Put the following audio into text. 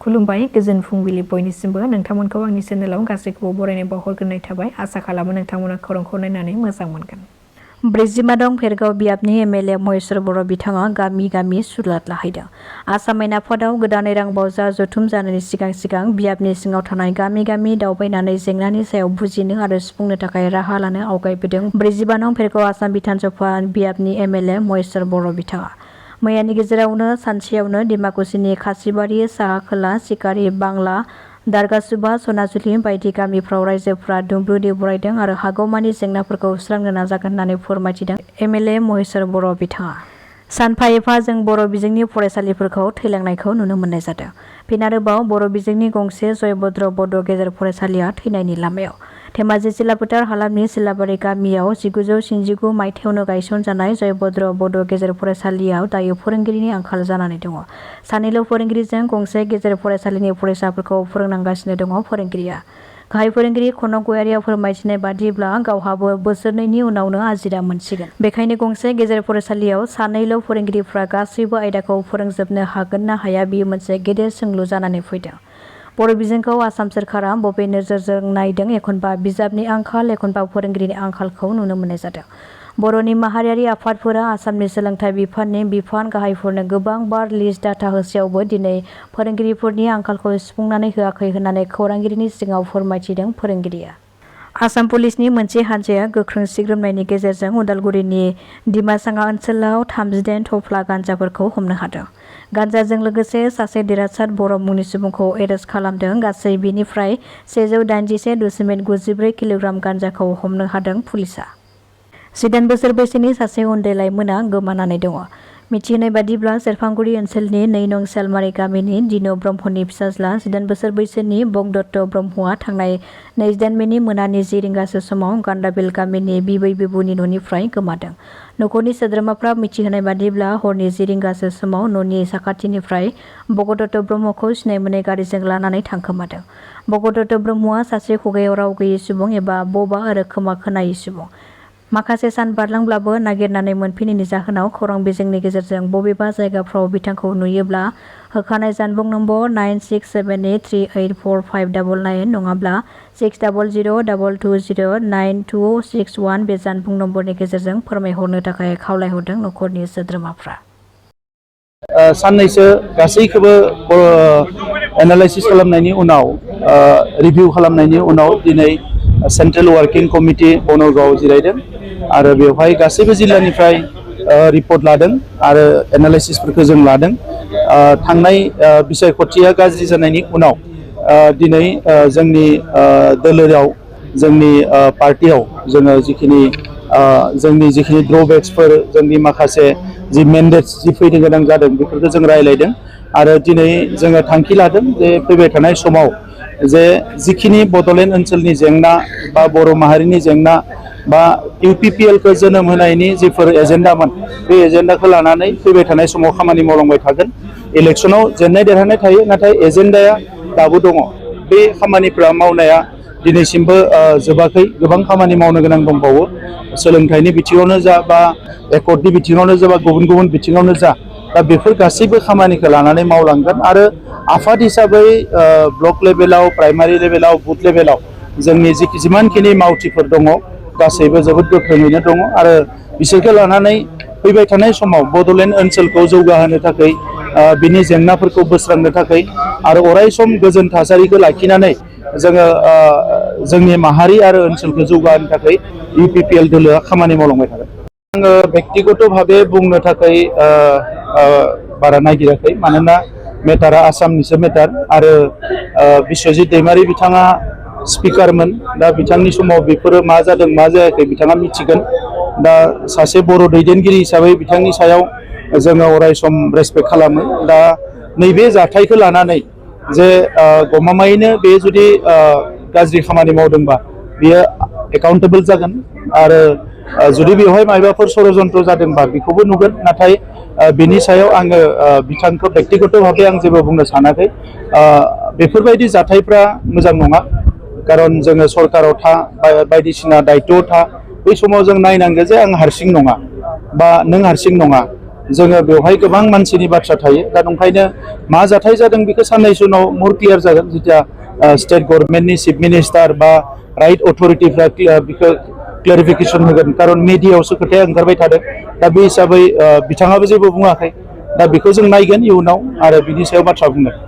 खुलुमबाय गोजोन फुंबिलि बयनिसिमबो नोंथांमोनखौ आंनि चेनेलाव गासैखौबो बरायनाय बावहरग्रोनाय थाबाय आसा खालामो नोंथांमोना खौरांखौ नायनानै मोजां मोनगोन। 40 दं फेरगाव बियाबनि एमएलए महेश्वर बर' बिथाङा गामि गामि सुलाद लाहैदों। आसाम आयेन आफादाव गोदानै रां बावजा जथुम जानायनि सिगां बियाबनि सिङाव थानाय गामि गामि दावबायनानै जेंनानि सायाव बुजिनो आरो सुफुंनो थाखाय राहा लानो आवगायबोदों 40 दं फेरगाव आसाम बिधान सभा बियाबनि एमएलए महेश्वर बर' बिथाङा। मैयानि गेजेरावनो सानसेयावनो डिमाकुसिनि खासिबारि साहा खोला सिकारी बांला दारगासुबा सनाजुलि बायदि गामिफ्राव रायजोफ्रा दुंब्रुदै बरायदों आरो हागौमानि जेंनाफोरखौ सुस्रांनो नाजागोन होननानै फोरमायथिदों एमएलए महेश्वर बर' बिथाङा। सानफा एफा जों बर' बिजोंनि फरायसालिफोरखौ थैलांनायखौ नुनो मोननाय जादों। फिन आरोबाव बर' बिजोंनि गंसे जयभद्र बड' गेजेर फरायसालिया थैनायनि लामायाव। धेमाजि जिल्ला फोथार हालामनि सिलाबारि गामियाव 1999 मायथाइयावनो गायसनजानाय जयभद्र बड' गेजेर फरायसालियाव दायो फोरोंगिरिनि आंखाल जानानै दङ। सानैल' फोरोंगिरिजों गंसे गेजेर फरायसालिनि फरायसाफोरखौ फोरोंनांगासिनो दङ फोरोंगिरिया। गाहाय फोरोंगिरि खनक गयारिया फोरमायथिनाय बादिब्ला गावहाबो बोसोरनैनि उनावनो आजिरा मोनसिगोन। बेखायनो गंसे गेजेर फरायसालियाव सानैल' फोरोंगिरिफ्रा गासैबो आयदाखौ फोरोंजोबनो हागोन ना हाया बेयो मोनसे गेदेर सोंलु जानानै फैदों। बर' बिजोंखौ आसाम सोरखारा बबे नोजोरजों नायदों एखनबा बिजाबनि आंखाल एखनबा फोरोंगिरिनि आंखालखौ नुनो मोननाय जादों। बर'नि माहारियारि आफादफोरा आसामनि सोलोंथाइ बिफाननि बिफान गाहायफोरनो गोबां बार लिस्ट डाटा होसेयावबो दिनै फोरोंगिरिफोरनि आंखालखौ सुफुंनानै होआखै होननानै खौरांगिरिनि सिगाङाव फोरमायथिदों फोरोंगिरिया। आसाम पुलिसनि मोनसे हानजाया गोख्रों सिग्रोमनायनि गेजेरजों उदालगुरिनि डिमासाङा ओनसोलाव 38 थफ्ला गान्जाफोरखौ हमनो हादों। गान्जाजों लोगोसे सासे देरहासार बर' मुंनि सुबुंखौ एरेस्ट खालामदों। गासै बिनिफ्राय 191.94 किल'ग्राम गान्जाखौ हमनो हादों पुलिसआ। 18 बोसोर बैसोनि सासे उन्दै लाइमोना गोमानानै दङ। मिथिहोनाय बादिब्ला सेरफांगुरि ओनसोलनि 2 नं सेलमारि गामिनि दिनो ब्रह्मनि फिसाज्ला 18 बोसोर बैसोनि बगदत्त ब्रह्मआ थांनाय 28 मेनि मोनानि 10 रिंगासो समाव गान्दाबिल गामिनि बिबै बिबौनि न'निफ्राय गोमादों। न'खरनि सोद्रोमाफ्रा मिथिहोनाय बादिब्ला हरनि 10 रिंगासो समाव न'नि साखाथिनिफ्राय बगदत्त ब्रह्मखौ सिनाय मोनै गारिजों लानानै थांखोमादों। बगदत्त ब्रह्मआ सासे खुगायाव राव गैयै सुबुं एबा बबा आरो खोमा खोनायै सुबुं। माखासे सान बारलांब्लाबो नागिरनानै मोनफिनैनि जाहोनाव खौरां बिजोंनि गेजेरजों बबेबा जायगाफ्राव बिथांखौ नुयोब्ला होखानाय जानबुं नम्बर 9678384599 नङाब्ला 6002209261 बे जानबुं नम्बरनि गेजेरजों फोरमायहरनो थाखाय खावलायहरदों न'खरनि सोद्रोमाफ्रा। साननैसो गासैखौबो एनालाइसिस खालामनायनि उनाव रिभिउ खालामनायनि उनाव दिनै सेन्ट्रेल वार्किं कमिटि बनगाव जिरायदों आरो बेवहाय गासैबो जिल्लानिफ्राय रिपर्ट लादों आरो एनालाइसिसफोरखौ जों लादों। थांनाय बिसायख'थिया गाज्रि जानायनि उनाव दिनै जोंनि दोलोआव जोंनि पार्टियाव जोङो जिखिनि ड्रबेक्सफोर जोंनि माखासे जि मेन्डेट्स जि फैनो गोनां जादों बेफोरखौ जों रायलायदों आरो दिनै जोङो थांखि लादों जे फैबाय थानाय समाव जे जिखिनि बड'लेण्ड ओनसोलनि जेंना बा बर' माहारिनि जेंना बा इउपिपिएलखौ जोनोम होनायनि जिफोर एजेन्डामोन बे एजेन्डाखौ लानानै फैबाय थानाय समाव खामानि मावलांबाय थागोन। इलेक्सनाव जेननाय देरहानाय थायो नाथाय एजेन्डाया दाबो दङ। बे खामानिफ्रा मावनाया दिनैसिमबो जोबाखै, गोबां खामानि मावनो गोनां दंबावो। सोलोंथाइनि बिथिङावनो जा बा एकर्डनि बिथिङावनो जा बा गुबुन गुबुन बिथिङावनो जा दा बेफोर गासैबो खामानिखौ लानानै मावलांगोन आरो आफाद हिसाबै ब्लक लेभेलाव प्राइमारि लेभेलाव बुथ लेभेलाव जोंनि जिमानखिनि मावथिफोर दङ गासैबो जोबोद गोख्रोङैनो दङ आरो बिसोरखौ लानानै फैबाय थानाय समाव बड'लेण्ड ओनसोलखौ जौगाहोनो थाखाय बिनि जेंनाफोरखौ बोस्रांनो थाखाय आरो अरायसम गोजोन थासारिखौ लाखिनानै जोङो जोंनि माहारि आरो ओनसोलखौ जौगाहोनो थाखाय इउपिपिएल दोलोआ खामानि मावलांबाय थागोन। आङो बेक्तिगत भाबे बुंनो थाखाय बारा नागिराखै मानोना मेटारा आसामनिसो मेटार आरो बिश्वजित दैमारि बिथाङा स्पिकारमोन। दा बिथांनि समाव बेफोरो मा जादों मा जायाखै बिथाङा मिथिगोन। दा सासे बर' दैदेनगिरि हिसाबै बिथांनि सायाव जोङो अरायसम रेसपेक्ट खालामो। दा नैबे जाथायखौ लानानै जे गमामायैनो बे जुदि गाज्रि खामानि मावदोंबा बियो एकाउन्टेबल जागोन आरो जुदि बेवहाय माबाफोर षड़यन्त्र जादोंबा बेखौबो नुगोन। नाथाय बिनि सायाव आङो बिथांखौ बेक्तिगत भाबे आं जेबो बुंनो सानाखै। बेफोरबायदि जाथायफ्रा मोजां नङा खारन जोङो सरकाराव बायदिसिना दायित्वआव बै समाव जों नायनांगौ जे आं हारसिं नङा बा नों हारसिं नङा जोङो बेवहाय गोबां मानसिनि बाथ्रा थायो दा ओंखायनो मा जाथाय जादों बेखौ साननैसो उनाव मोर क्लियार जागोन जिथिया स्टेट गभर्नमेन्टनि चिफ मिनिस्टार बा राइट अथरिटिफ्रा बेखौ क्लेरिफिकेसन होगोन कारन मिडियायावसो खोथाया ओंखारबाय थादों दा बे हिसाबै बिथाङाबो जेबो बुङाखै दा बेखौ जों नायगोन इयुनाव आरो बिनि सायाव बाथ्रा बुंगोन